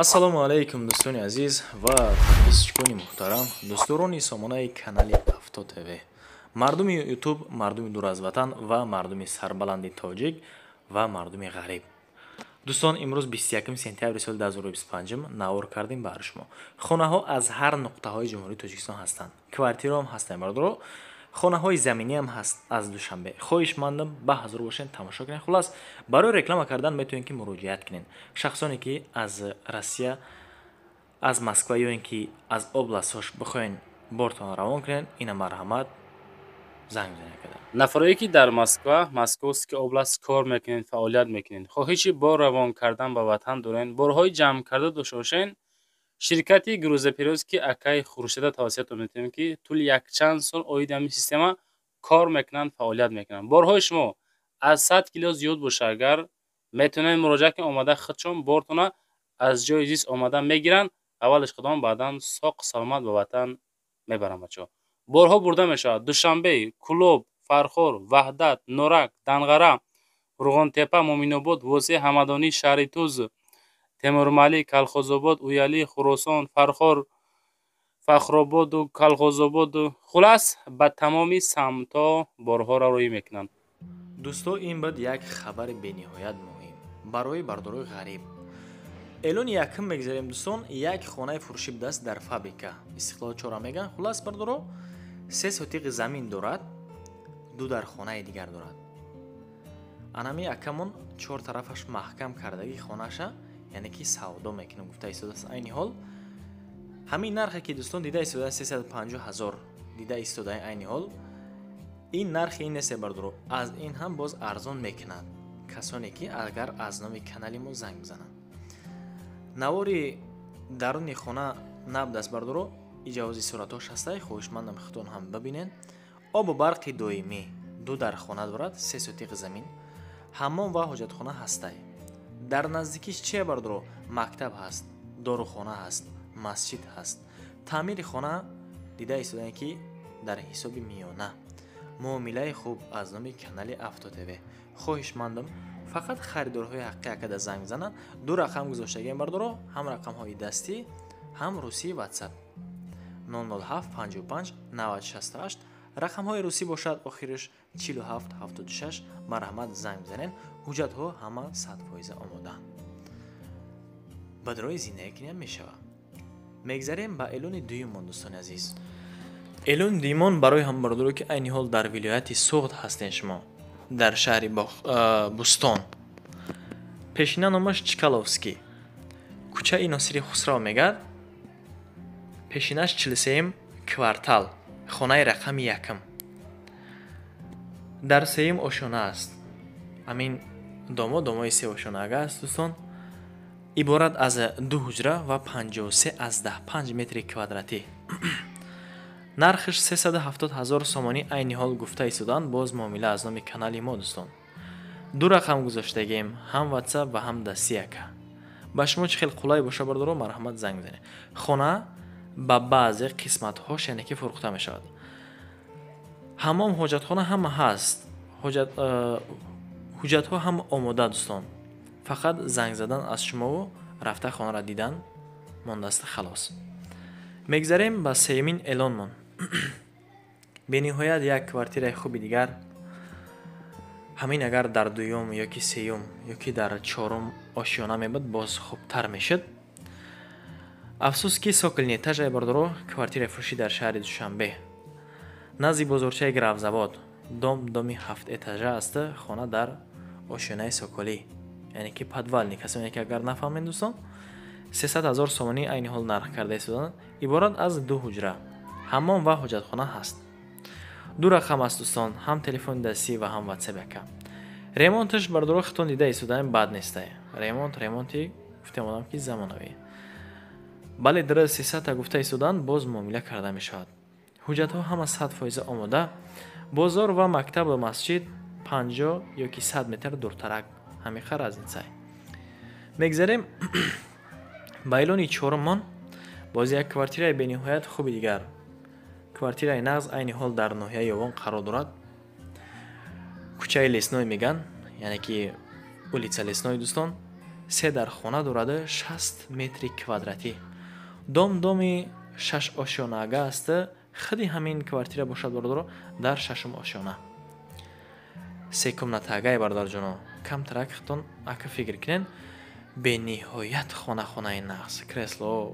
Ассалому алайкум, дӯстони азиз ва подписчикони муҳтарам, дӯстдорони сомонаи канали Авто ТВ, мардуми Ютуб, мардуми дур аз ватан ва мардуми сарбаланди тоҷик ва мардуми ғариб. Дӯстон, имрӯз 21 сентябри соли 2025 навор кардем баҳри шумо. Хонаҳо аз ҳар нуқтаҳои Ҷумҳурии Тоҷикистон ҳастанд, квартираҳом ҳастанд, бародаро, хонаҳои заминиам ҳаст аз Душанбе. Хоҳишмандам, ба ҳазур бошед, тамошо кунед. Хулас, барои реклама кардан метавонед, ки муроҷиат кунед. Шахсоне ки аз Россия, аз Москва ё ин ки аз областҳош бихоҳед бортон равон кунед, ина марҳамат, занг бизанед када. Нафарое ки дар Москва, Московский область кор мекунед, фаъолият мекунед, хоҳиши бор равон кардан ба ватан доред, борҳои ҷамъкарда дошта бошед, ширкати грузоперевозки акай Хуршеда тавсиятон метавонем, ки тӯли якчанд сол оиди ҳамин система кор мекунанд, фаъолият мекунанд. Борҳои шумо аз 100 кило зиёд боша агар, метавонед муроҷиат кунед, омада худшон бортона аз ҷои зист омада мегиранд, аввалаш худон, баъдан соқ саломат ба ватан мебаранд. Бачаҳо, борҳо бурда мешавад Душанбе, Кӯлоб, Фархор, Ваҳдат, Норак, Данғара, Рӯғонтепа, Муъминобод, Восеъ, Ҳамадонӣ, шаҳри Туз, Темурмалик, Калхозобод, Уялӣ, Хуросон, Фархор, Фахрободу Калхозободу, хулас, ба тамоми самтҳо борҳоро рӯй мекунанд. Дӯсто, ин бад як хабари бениҳоят муҳим барои бардорои ғариб. Эълони якум мегзарем, дӯстон. Як хонаи фурӯшӣ будааст дар фабрика Истиқлол чора меган. Хулас, бардоро, 3 сотиқи замин дорад, ду дар хонаи дигар дорад. Анами акамон чор тарафаш маҳкам кардагӣ хонаша, яъне ки савдо мекунам гуфта истодааст. Айни ҳол ҳамин нархе ки дӯстон дида истода, 350 000 дида истодаи, айни ҳол ин нархи ин несте, бардоро, аз ин ҳам боз арзон мекунад, касоне ки агар аз номи канали мо занг бизананд. Навори даруни хона набудааст, бардоро, иҷавози суратҳош ҳастай, хоҳишмандам, худтон ҳам бибинед. Обу барқи доимӣ, ду дар хона дорад, 3 сотиқи замин, ҳаммом ва ҳоҷатхона ҳастай. Дар наздикиш чие, бардоро? Мактаб ҳаст, дорухона ҳаст, масҷид ҳаст. Таъмири хона дида истодаем, ки дар ҳисоби миёна. Муомилаи хуб аз номи канали Авто ТВ. Хоҳишмандам, фақат харидорҳои ҳаққи акада занг бизананд. Ду рақам гузоштагием, бардоро, ҳам рақамҳои дастӣ, ҳам русии Ватсап: 007 55 90 68. Рақамҳои русӣ бошад, охириш 47 76. Марҳамат, занг бизанед. Ҳуҷҷатҳо ҳама 100% омодаанд, ба дорои зиндагӣ киням мешавад. Мегзарем ба эълони дуюмон, дӯстони азиз. Эълони дуюмон барои ҳамбардоро, ки айни ҳол дар вилояти Суғд ҳастен шумо, дар шаҳри Бӯстон, пешина номаш Чкаловский, кӯчаи Носири Хусрав мегӯяд, пешинаш 43-м квартал, хонаи рақами якм, дар сеюм ошёна аст. Ҳамин домо домои се ошёнаага аст, дӯстон. Иборат аз ду ҳуҷра ва 53,5 метри квадратӣ. Нархаш 370 000 сомонӣ айни ҳол гуфта истоданд, боз муомила аз номи канали мо. Дӯстон, ду рақам гузоштагем, ҳам Ватсап ва ҳам дастӣ ака. Ба шумо чӣ хел қулай боша, бардоро, марҳамат, занг бизанед. Хона ба баъзе қисматҳош, яъне ки фурӯхта мешавад. Ҳаммом, ҳоҷатхона ҳама ҳаст, ҳуҷҷатҳо ҳама омода. Дӯстон, фақат занг задан аз шумову рафта хонаро дидан мондааста, халос. Мегзарем ба сеюмин эълонмон. Бениҳоят як квартираи хуби дигар. Ҳамин агар дар дуюм ёки сеюм ёки дар чорум ошёна мебуд, боз хубтар мешуд. Афсӯс, ки цокольный этаж ай, бардоро. Квартираи фурӯшӣ дар шаҳри Душанбе, назди бозорчаи Графзавод, дом доми ҳафт этажа аст. Хона дар ошёнаи цоколӣ, яъне ки подвальный, касоне ки агар нафаҳмед, дӯстон, 300 000 сомонӣ айни ҳол нарх карда истоданд. Иборат аз ду ҳуҷра, ҳаммом ва ҳоҷатхона ҳаст. Ду рақам аст, дӯстон, ҳам телефони дастӣ ва ҳам Ватсап ака. Ремонташ, бардоро, худтон дида истодаем, бад нестай ремонт, ремонти гуфтем одам ки замонавӣ. Бале, дара 300-та гуфта истоданд, боз муомила карда мешавад. Ҳуҷҷатҳо ҳама 100% омода. Бозор ва мактабу масҷид 50 ёки 100 метр дуртарак, ҳамиқа разницай. Мегзарем ба эълони чоруммон. Боз як квартираи бениҳоят хуби дигар, квартираи нағз, айни ҳол дар ноҳияи Ёвон қарор дорад, кӯчаи Лесной меган, яъне ки улица Лесной. Дӯстон, Се дар хона дорад, 60 метри квадратӣ. Дом доми шаш ошёнаага аст. Худи ҳамин квартира бошад, бародаро, дар шашум ошёна. Се комнатаагаи, бародарҷоно, камтарак худтон ака фикр кунен. Бениҳоят хона, хонаи нағз, кресло,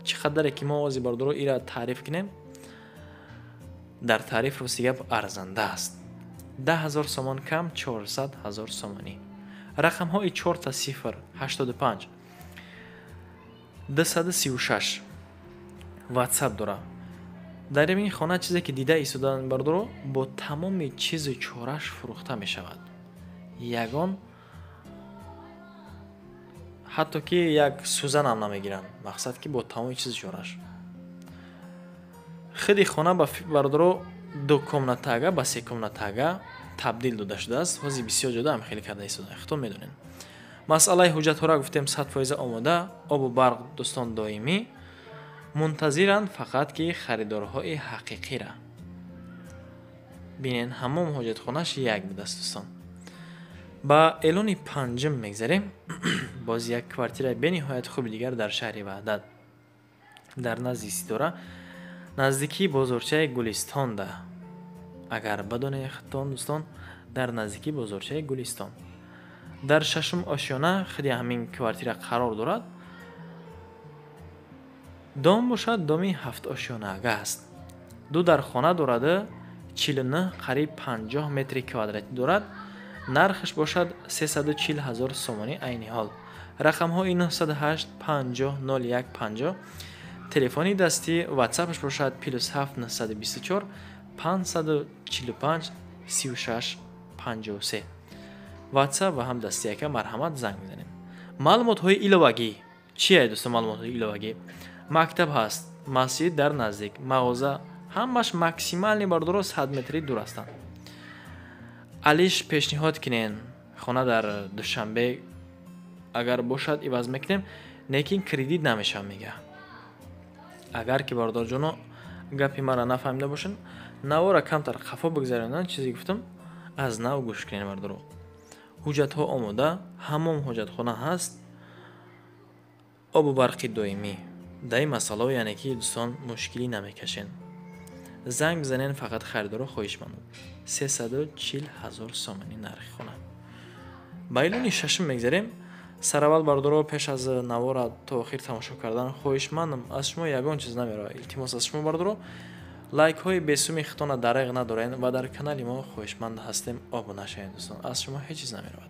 чӣ қадаре ки мо ози, бародаро, ира таъриф кунем, дар таъриф, рости гап, арзанда аст. 10 000 сомон кам, 400 000 сомонӣ. Рақамҳои 0000 85 236 ватсап дора. Дар ин хона чизе ки дида истодан, бародаро, бо тамоми чизу чораш фурӯхта мешавад. Ягон ҳатто ки як сӯзанам намегиранд, мақсад ки бо тамоми чизу чораш. Худи хона ба, бародаро, ду комнатага ба се комнатага табдил дода шудааст. Ҳозир бисёр ҷода ҳам хеле карда истода, худтон медонед. Масъалаи ҳуҷҷатҳоро гуфтем, 100% омода, обу барқ, дӯстон, доимӣ. Мунтазиранд фақат ки харидорҳои ҳақиқира. Бинен, ҳамом ҳоҷатхонаш як будааст, дӯстон. Ба эълони панҷум мегзарем. Боз як квартираи бениҳоят хуби дигар дар шаҳри Ваҳдат, дар назди Ситора, наздикии бозорчаи Гулистонда. Агар бадонед худтон, дӯстон, дар наздикии бозорчаи Гулистон, дар шашум ошёна худи ҳамин квартира қарор дорад. Дом бошад, доми ҳафтошёнаага аст. Ду дар хона дорад, 49, қариб 50 метри квадратӣ дорад. Нархаш бошад 340 000 сомонӣ айни ҳол. Рақамҳои 908 50 01 50 телефони дастӣ, ватсапаш бошад +7 924 545 36 53. Ватсап ва ҳам дастӣ яка, марҳамат, занг мезанем. Маълумотҳои иловагӣ чие, дӯстон? Маълумотҳои иловагӣ: мактаб ҳаст, масҷид дар наздик, мағоза, ҳамаш максимальный, бародаро, 100 метрӣ дур ҳастанд. Алиш пешниҳод кунен, хона дар Душанбе агар бошад, иваз мекунем, лекин кредит намешавад, мега. Агар ки, бародарҷоно, гапи маро нафаҳмида бошед, навора камтар қафо бигзаронанд, чизе гуфтам, аз нав гӯш кунед, бародаро. Ҳуҷҷатҳо омода, ҳамом ҳоҷатхона ҳаст, обу барқи доимӣ. Дар ин масъалао, яъне ки, дӯстон, мушкилӣ намекашен. Занг бизанен фақат харидоро, хоҳишмандам. 340 000 сомонӣ нархи хона. Ба эълони шашум мегзарем. Сараввал, бародаро, пеш аз навора то охир тамошо кардан, хоҳишмандам аз шумо, ягон чиз намеравад, илтимос аз шумо, бародаро, лайкҳои бесуми худтона дареғ надорен ва дар канали мо, хоҳишманд ҳастем, обуна шавед. Дӯстон, аз шумо ҳеҷ чиз намеравад.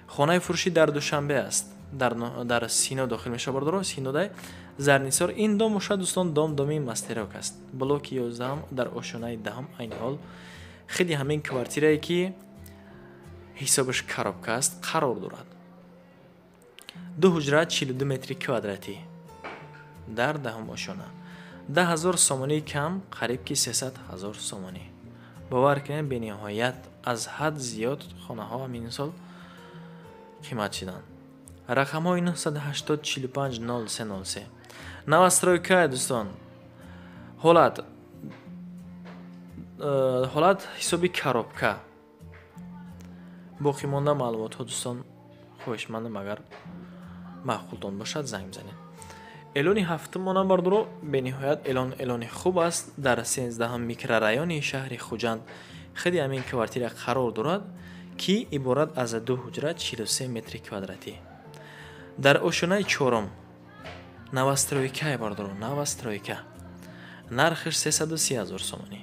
Хонаи фурӯшӣ дар Душанбе аст, дар Сино дохил мешавад, бародаро, Синодай Зарнисор. Ин дом бошад, дӯстон, дом доми мастерок аст, блоки 11-ум, дар ошёнаи 10-ум. Айни ҳол худи ҳамин квартирае ки ҳисобаш коробка аст, қарор дорад. Ду ҳуҷра, 42 метри квадратӣ, дар 10-ум ошёна. 10 000 сомонӣ кам, қариб ки 300 000 сомонӣ. Бовар кунед, бениҳоят аз ҳад зиёд хонаҳо ҳамин сол қимат шиданд. Рақамҳои 980 45 03 03. Новостройка, дӯстон. Ҳолат ҳисоби коробка. Боқимонда маълумотҳо, дӯстон, хоҳишмандам, агар маъқултон бошад, занг бизанед. Эълони ҳафтум монам, бародаро, бениҳоят эълон, эълони хуб аст. Дар 13-ум микрорайони шаҳри Хуҷанд худи ҳамин квартира қарор дорад, ки иборат аз ду ҳуҷра, 43 метри квадратӣ, дар ошёнаи чорум, новостройка, бародаро, новостройка. Нархаш 330 000 сомонӣ.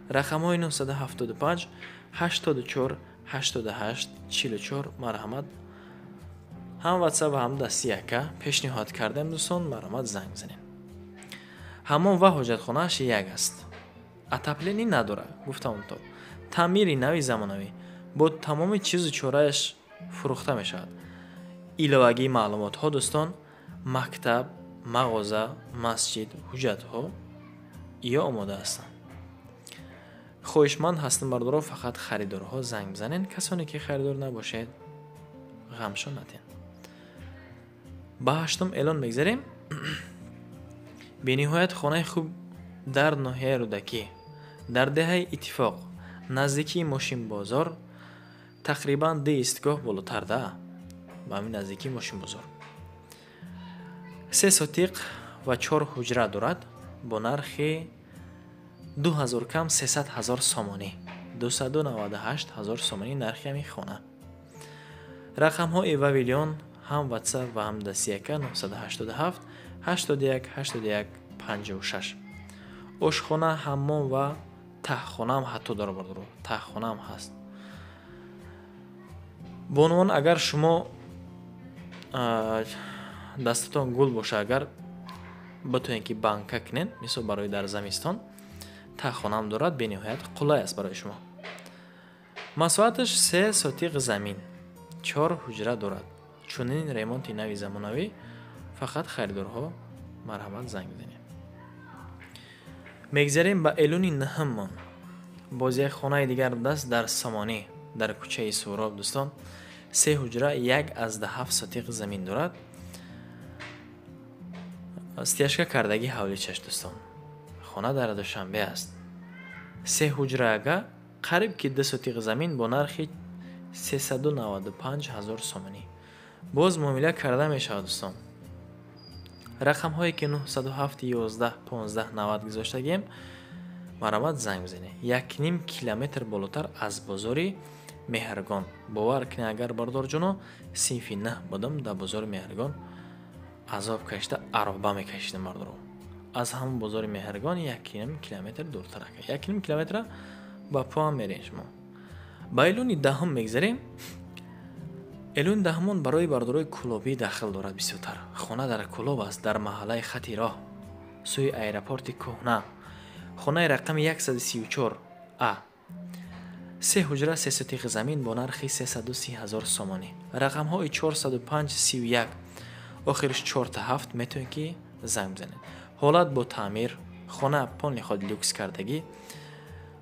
Рақамҳои 975 84 88 44, марҳамат, ҳам ватсап ва ҳам дасти яка пешниҳод кардем. Дӯстон, марҳамат, занг бизанед. Ҳамом ва ҳоҷатхонааш як аст, отопление надорад, гуфтам то таъмири нави замонавӣ, бо тамоми чизу чорааш фурӯхта мешавад. Иловагии маълумотҳо, дӯстон: мактаб, мағоза, масҷид, ҳуҷҷатҳо ё омода ҳастанд. Хоҳишманд ҳастам, бародаро, фақат харидорҳо занг бизанед. Касоне ки харидор набошед, ғамшон натен. Ба ҳаштум эълон мегзарем. Бениҳоят хонаи хуб дар ноҳияи Рӯдакӣ, дар деҳаи Иттифоқ, наздикии мошинбозор, тақрибан ду истгоҳ болотарда. Ба ҳамин наздикии мошинбозор. 3 сотиқ ва 4 ҳуҷра дорад бо нархи 2000 кам 300 ҳазор сомонӣ. 298 ҳазор сомонӣ нархи ҳамин хона. Рақамҳои Вавилион ҳам WhatsApp ва ҳам дастияка 987 81 81 56. Ошхона, ҳаммом ва таҳхонаам ҳатто дора бардоро. Таҳхонаам ҳаст. Бонувон, агар шумо дастатон гул боша, агар битонед ки банка кунед, мисол барои дар замистон таҳхонаам дорад, бениҳоят қулай аст барои шумо. Масоҳаташ 3 сотиқ замин, 4 ҳуҷра дорад. Чунин ремонти нави замонавӣ фақат харидорҳо марҳамат занг бизанед. Мегзарем ба эълони наҳаммон. Боз як хонаи дигар будааст дар Сомонӣ, дар кӯчаи Суроб дӯстон. 3 ҳуҷра, 1,7 сотиқ замин дорад. Стяжка кардагӣ ҳавличаш дӯстон. Хона дар Душанбе аст. 3 ҳуҷраага қариб ки 2 сотиқ замин бо нархи 395 ҳазор сомонӣ. Боз муомила карда мешавад дӯстон. Рақамҳое ки 907 11 15 90 гузоштагием, марҳамат занг бизанед. 1,5 километр болотар аз бозори Меҳргон. Бовар кунед, агар бардорҷоно, синфи 9 будам, дар бозори Меҳргон азоб кашида ароба мекашидам бардоро. Аз ҳамон бозори Меҳргон 1,5 километр дуртар. 1,5 километра ба поам мерем шумо. Ба эълони даҳум мегзарем. Эълони даҳумон барои бардорои Кӯлобӣ дахл дорад бисёртар. Хона дар Кӯлоб аст, дар маҳаллаи хати роҳ, сӯи аэропорти кӯҳна. Хонаи рақами 134 А. 3 ҳуҷра, 3 сотиқ замин бо нархи 330 ҳазор сомонӣ. Рақамҳои 405 31 охириш 4 7 метавонед ки занг бизанед. Ҳолат бо таъмир, хона полный ход люкс кардагӣ,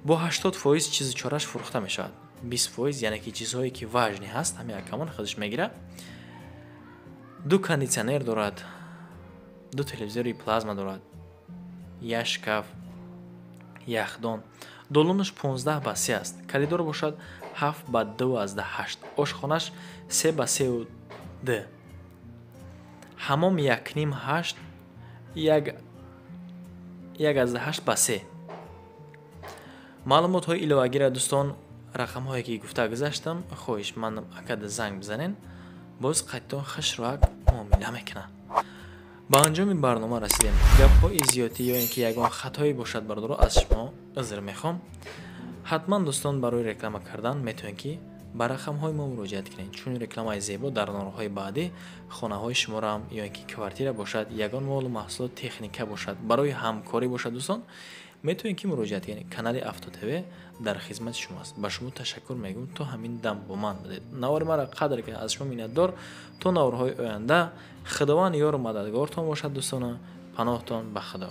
бо 80% чизу чораш фурӯхта мешавад. 20%, яъне ки чизҳое ки важный ҳаст, ҳамин акамон худаш мегирад. Ду кондитсионер дорад, ду телевизори плазма дорад, як шкаф, яхдон. Долонаш 15 ба 3 аст. Коридор бошад 7 ба 2,8. Ошхонаш 3 ба 3,2. Ҳаммом 1,5 8, 1,8 ба 3. Маълумотҳои иловагиро дӯстон, рақамҳое ки гуфта гузаштам, хоҳишмандам акада занг бизанед, боз қайдтон хушроак муомила мекунад. Ба анҷоми барнома расидем. Гапҳои зиёдтӣ ё ин ки ягон хатое бошад, бардоро, аз шумо узр мехоҳам. Ҳатман дӯстон, барои реклама кардан метавонед ки ба рақамҳои мо муроҷиат кунед. Чун рекламаи зебо дар наворҳои баъдӣ хонаҳои шуморо ё ин ки квартира бошад, ягон молу маҳсулот, техника бошад, барои ҳамкорӣ бошад, дӯстон, метавонед ки муроҷиат кунед. Канали Авто ТВ дар хизмати шумо аст. Ба шумо ташаккур мегӯям, то ҳамин дам бо ман будед. Навори маро қадр кунед, аз шумо миннатдор. То наворҳои оянда Худованд ёру мададгортон бошад, дӯстона. Паноҳтон ба Худо.